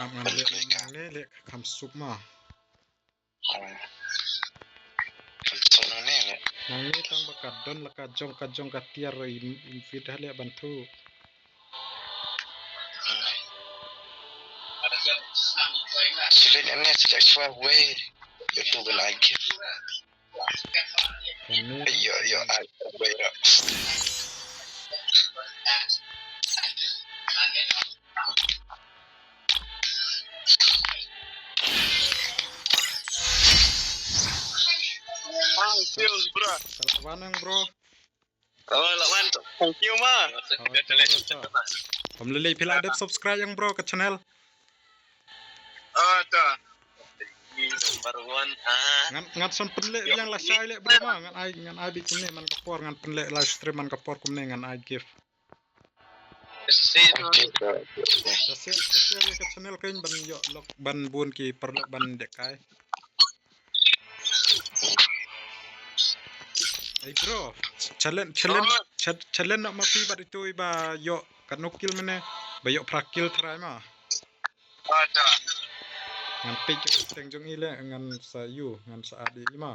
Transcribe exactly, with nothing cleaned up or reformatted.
Ap ngan leh nangne leh kham suk ma. Nangne tang ba ka don la ka jong ka jong ka tiar i invit ha leh ban thu. Sila nangne sila swa wei. Itu ben aja. Kane. Yo, yo, ai, wait up. Thank you, bro. Salah banang, bro. Oh, lawan. Thank you, ma. Kam lele phi la dep subscribe yang, bro, ka channel. Ah, ta. Number one. Ah. Ngan, ngan son pynleh biang la shai leh bro ma. Ngan ai, ngan ai bit kumne man ka por, ngan pynleh live stream man ka por kumne ngan ai gift. Sa share, sa share ka channel kein ban ïoh lok ban bun ki paralok ban dek kai. Ei bro, challenge, challenge, cha-, challenge noh ma phi bad itu iba ïoh katno kill mynne, ba ïoh phra kill tharai ma. Ngan peit ka teng jong i leh, ngan sa ïoh, ngan sa add i ma.